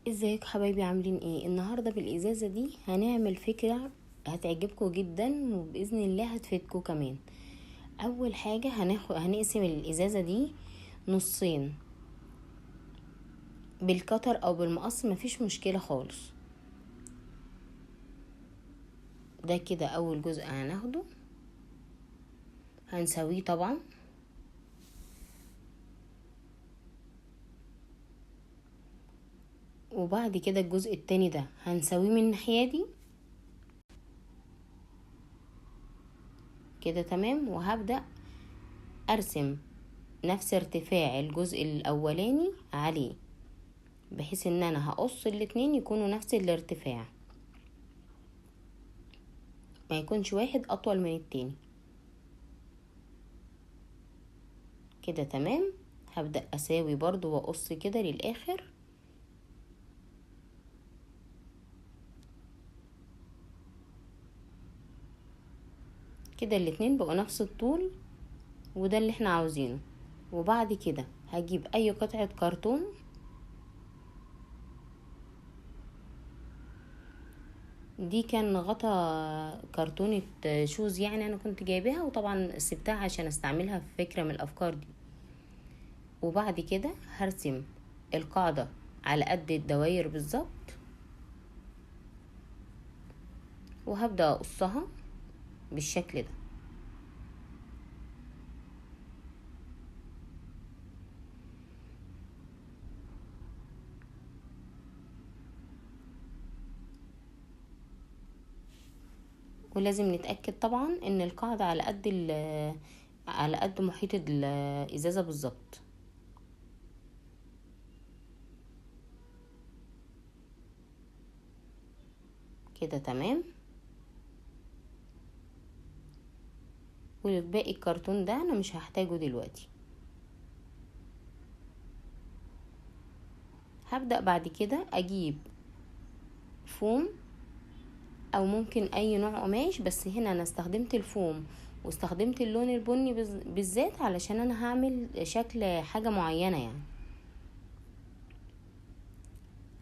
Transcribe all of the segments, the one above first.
ازيكم حبايبي، عاملين ايه النهارده؟ بالازازه دي هنعمل فكرة هتعجبكم جدا وباذن الله هتفيدكم كمان. اول حاجة هنقسم الازازه دي نصين بالكتر او بالمقص، مفيش مشكلة خالص. ده كده اول جزء هناخده، هنسويه طبعا. وبعد كده الجزء التاني ده هنسويه من الناحية دي كده، تمام. وهبدأ ارسم نفس ارتفاع الجزء الاولاني عليه، بحيث ان انا هقص الاتنين يكونوا نفس الارتفاع، ما يكونش واحد اطول من التاني كده، تمام. هبدأ اساوي برضو واقص كده للاخر. كده الاتنين بقوا نفس الطول، وده اللي احنا عاوزينه. وبعد كده هجيب اي قطعة كرتون دي، كان غطا كرتونة شوز يعني انا كنت جايباها، وطبعا سبتها عشان استعملها في فكرة من الافكار دي. وبعد كده هرسم القاعدة على قد الدواير بالظبط، وهبدأ اقصها بالشكل ده. ولازم نتأكد طبعا ان القاعدة على قد محيط الازازة بالظبط. كده تمام. والباقي الكرتون ده انا مش هحتاجه دلوقتي. هبدأ بعد كده اجيب فوم او ممكن اي نوع قماش، بس هنا انا استخدمت الفوم واستخدمت اللون البني بالذات علشان انا هعمل شكل حاجة معينة. يعني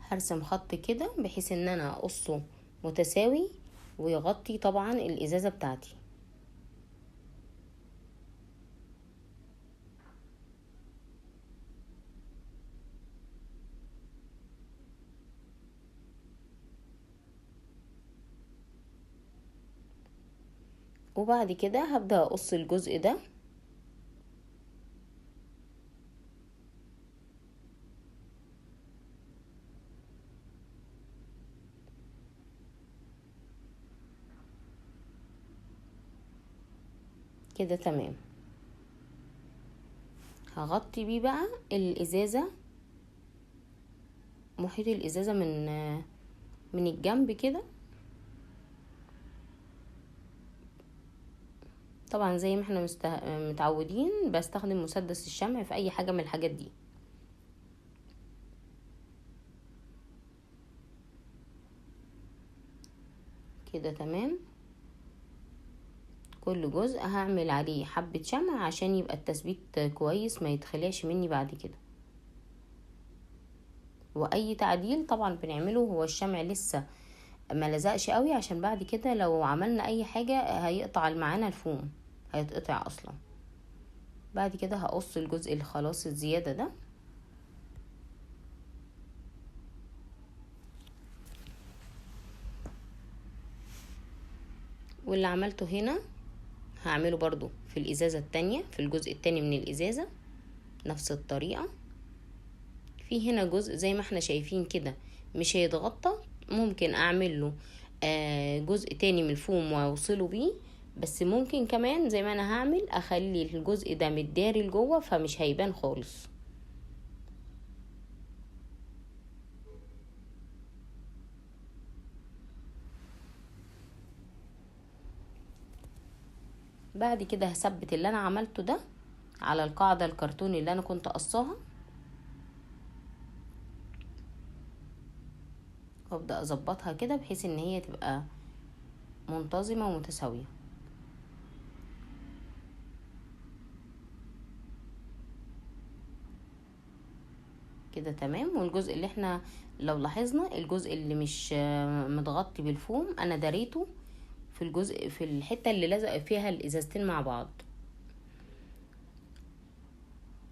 هرسم خط كده بحيث ان انا اقصه متساوي ويغطي طبعا الازازة بتاعتي. وبعد كده هبدأ اقص الجزء ده كده، تمام. هغطي بيه بقى الازازة، محيط الازازة من الجنب كده. طبعا زي ما احنا متعودين بستخدم مسدس الشمع في اي حاجة من الحاجات دي. كده تمام. كل جزء هعمل عليه حبة شمع عشان يبقى التثبيت كويس ما يتخلعش مني بعد كده. واي تعديل طبعا بنعمله، هو الشمع لسه ما لزقش قوي، عشان بعد كده لو عملنا اي حاجة هيقطع معانا الفوم، هيتقطع اصلا. بعد كده هقص الجزء اللي خلاص الزيادة ده. واللي عملته هنا هعمله برضو في الازازة التانية، في الجزء التاني من الازازة نفس الطريقة. في هنا جزء زي ما احنا شايفين كده مش هيتغطى، ممكن اعمل له جزء تاني من الفوم واوصله بيه، بس ممكن كمان زي ما انا هعمل اخلي الجزء ده متداري لجوه فمش هيبان خالص. بعد كده هثبت اللي انا عملته ده على القاعدة الكرتوني اللي انا كنت قصاها، وابدا اظبطها كده بحيث ان هي تبقى منتظمة ومتساويه. كده تمام. والجزء اللي احنا لو لاحظنا الجزء اللي مش متغطي بالفوم انا داريته في الجزء في الحتة اللي لزق فيها الازازتين مع بعض.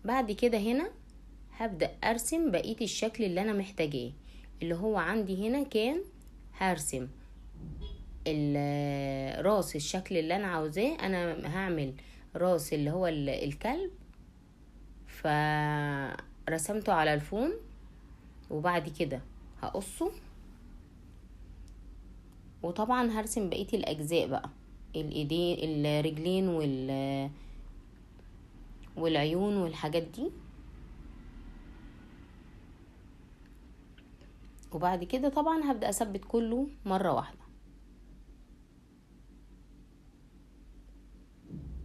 بعد كده هنا هبدأ ارسم بقية الشكل اللي انا محتاجاه، اللي هو عندي هنا كان هرسم راس الشكل اللي انا عاوزاه. انا هعمل راس اللي هو الكلب، فرسمته على الفوم، وبعد كده هقصه، وطبعا هرسم بقية الاجزاء بقى، الايدين الرجلين والعيون والحاجات دي. وبعد كده طبعا هبدأ اثبت كله مرة واحدة.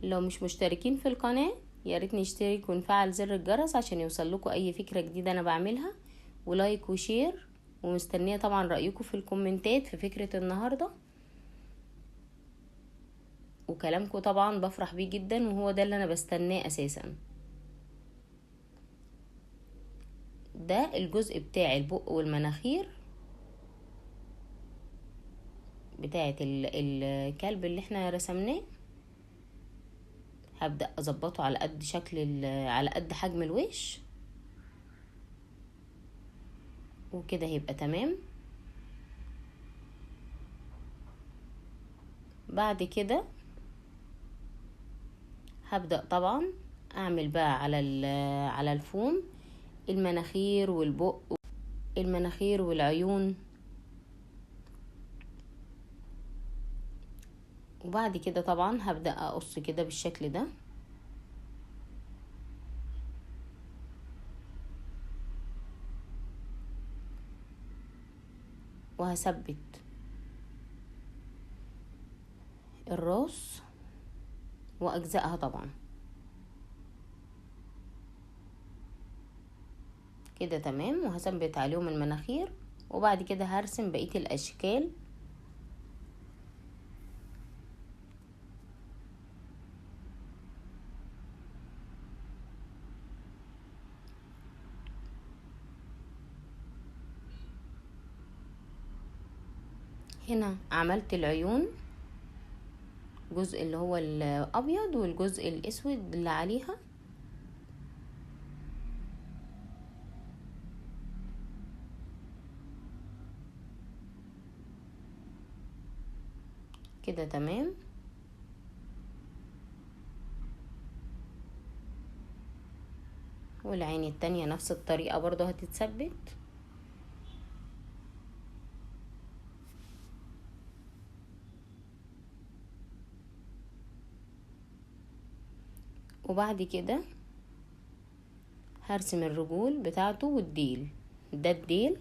لو مش مشتركين في القناة يا ريت نشترك ونفعل زر الجرس عشان يوصل لكم اي فكرة جديدة انا بعملها، و like و share، ومستنية طبعا رأيكم في الكومنتات في فكرة النهاردة، وكلامكم طبعا بفرح بيه جدا، وهو ده اللي انا بستناه اساسا. ده الجزء بتاع البق والمناخير بتاعة الكلب اللي احنا رسمناه. هبدأ اظبطه على قد شكل على قد حجم الوش، وكده هيبقى تمام. بعد كده هبدأ طبعا اعمل بقى على الفوم المناخير والبق، المناخير والعيون. وبعد كده طبعا هبدأ اقص كده بالشكل ده. وهثبت الراس واجزائها طبعا كده تمام. وهثبت عليهم المناخير، وبعد كده هرسم بقية الاشكال. هنا عملت العيون، جزء اللي هو الابيض والجزء الاسود اللي عليها. كده تمام. والعين التانية نفس الطريقة برضو هتتثبت. وبعد كده هرسم الرجول بتاعته والديل. ده الديل،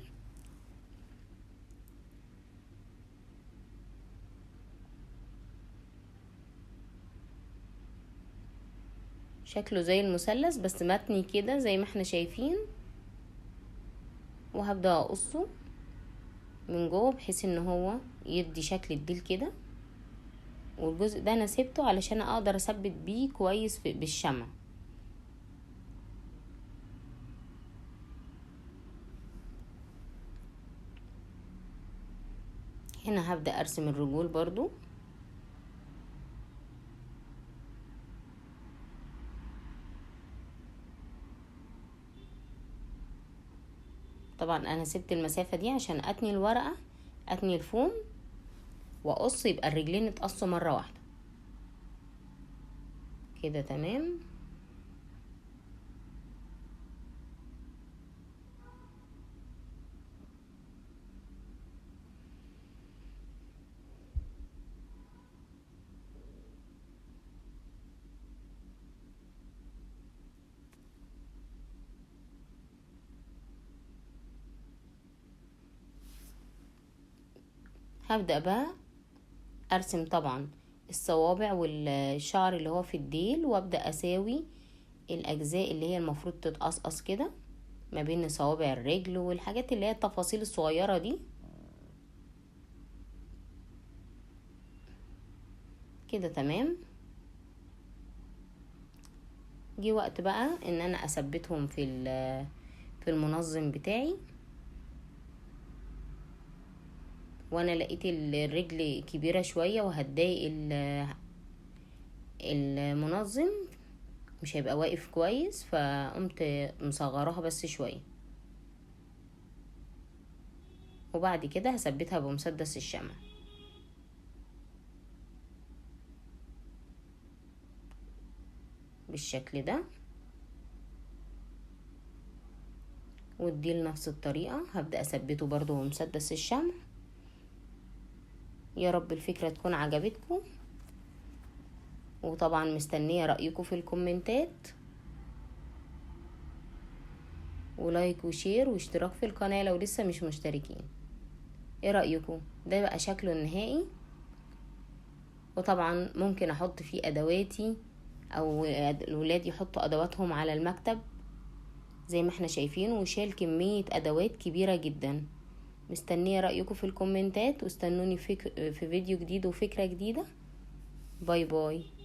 شكله زي المثلث بس متني كده زي ما احنا شايفين. وهبدأ اقصه من جوه بحيث ان هو يدي شكل الديل كده. والجزء ده انا سيبته علشان اقدر اثبت بيه كويس بالشمع. هنا هبدأ ارسم الرجول برضو. طبعا انا سبت المسافة دي عشان اتني الورقة، اتني الفوم واقص، يبقى الرجلين اتقصوا مرة واحدة كده تمام. هبدأ بقى ارسم طبعا الصوابع والشعر اللي هو في الديل، وابدأ اساوي الاجزاء اللي هي المفروض تتقصقص كده ما بين صوابع الرجل والحاجات اللي هي التفاصيل الصغيرة دي كده تمام. جه وقت بقى ان انا اثبتهم في في المنظم بتاعي. وانا لقيت الرجل كبيرة شوية وهتضايق المنظم، مش هيبقى واقف كويس، فقمت مصغراها بس شوية. وبعد كده هثبتها بمسدس الشمع. بالشكل ده. والديل نفس الطريقة، هبدأ اثبته برضو بمسدس الشمع. يا رب الفكرة تكون عجبتكم، وطبعا مستنية رأيكم في الكومنتات، و like و share واشتراك في القناة لو لسه مش مشتركين. ايه رأيكم؟ ده بقى شكله النهائي. وطبعا ممكن احط فيه ادواتي، او الولاد يحطوا ادواتهم على المكتب زي ما احنا شايفين، وشال كمية ادوات كبيرة جدا. مستنية رأيكم في الكومنتات، واستنوني في فيديو جديد وفكرة جديدة. bye bye.